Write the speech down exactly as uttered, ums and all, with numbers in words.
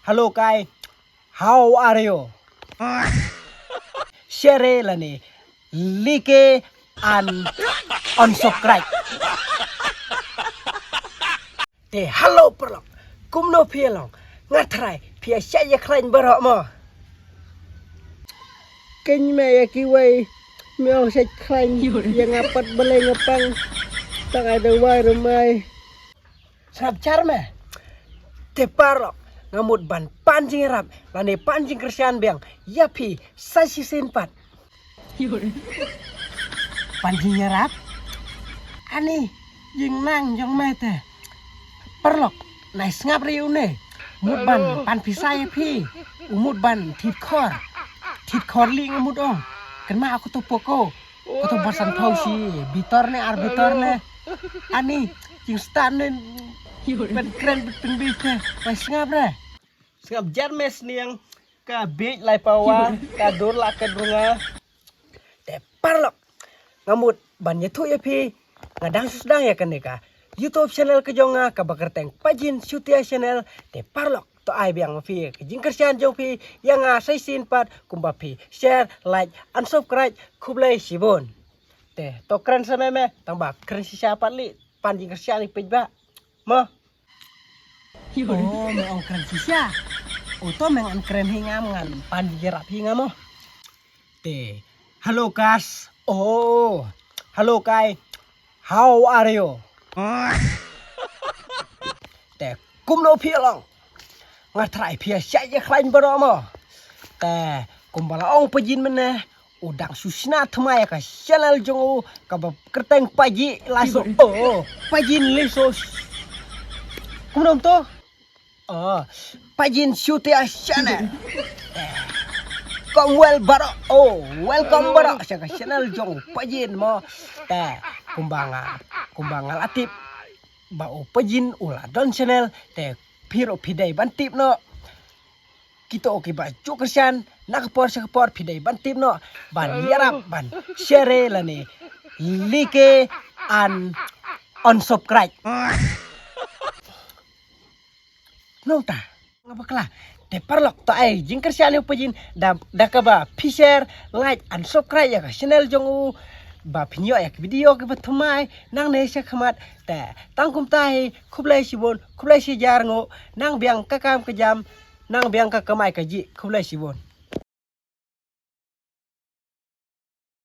Hello guy, how are you? Share lane like and unsubscribe. Te hello paralok, kumno phi ïa long? Nga tharai phi ïa shait ïa khlaiñ baroh mo. Kynmaw ïa kiwei, me ong shait khlaiñ, ïa nga pat balei nga pang. Tang ai da wai rumai. Sngap jar me. Te paralok, nga mut ban pan jingïarap lane pan jingkyrshan biang ïa phi sa shisien pat. Pan jingïarap? Ani jingnang jong me te. Paralok, nai sngap ri une. Mut ban pan pisa ïa phi. U mut ban thied khor. Thied khor li nga mut ong. Kynmaw kato poko. Kato ba san phew shi bitor ne ar bitor ne. Ani jingstad ne. Ban kren ban pynbeit te. Nai sngap re. Sngap jar me sniang, ka biej lai pawa, ka dur la ka drunga. Te paralok, nga mut ban ïathuh ïa phi, nga dang shu sdang ïa kane ka YouTube channel ka jong nga kaba kyrteng Pajin Shutia Channel. Te paralok, to ai biang ma phi ka jingkyrshan jong phi ïa nga sa shisien pat, kumba phi share, like and subscribe. Khublei shibun. Te to kren sa me me, tang ba kren shisha pat li, pan jingkyrshan ïa phi ba. Mo. Oh, me ong kren shisha. Oh, to me ngan kren hi ngam, ngan pan jingïarap hi ngam mo. Te hello guys. Oh, hello guy, how are you? Te kumno phi ïa long? Nga tharai phi ïa shait ïa khlaiñ baroh mo. Te kumba la ong Pajin mynne, u dang shu shna thymmai ïa ka channel jong u kaba kyrteng Pajin Liso. Oh, Pajin Liso. Kumno to? Oh, Pajin Shutia Channel. Eh, kong wel baroh. Oh, welcome baroh sha ka channel jong Pajin mo. Te kumba nga, kumba nga la tip ba u Pajin u la don channel, te phi ruh phi dei ban tip noh. Kito kiba ju kyrshan na ka por sha ka por phi dei ban tip noh, ban ïarap, ban share lane like and unsubscribe. Nangta nga bakla. Te paralok, to ai jingkyrshan ïa u Pajin da, da kaba phi share, like and subscribe ïa ka channel jong u, ba phin ïoh ïa ka video kiba thymmai nangne sha khmat. Te tang kumta hi, khublei shibun, khublei shihajar nguh, nang biang ka kam ka jam, nang biang ka kamai kajih, khublei shibun.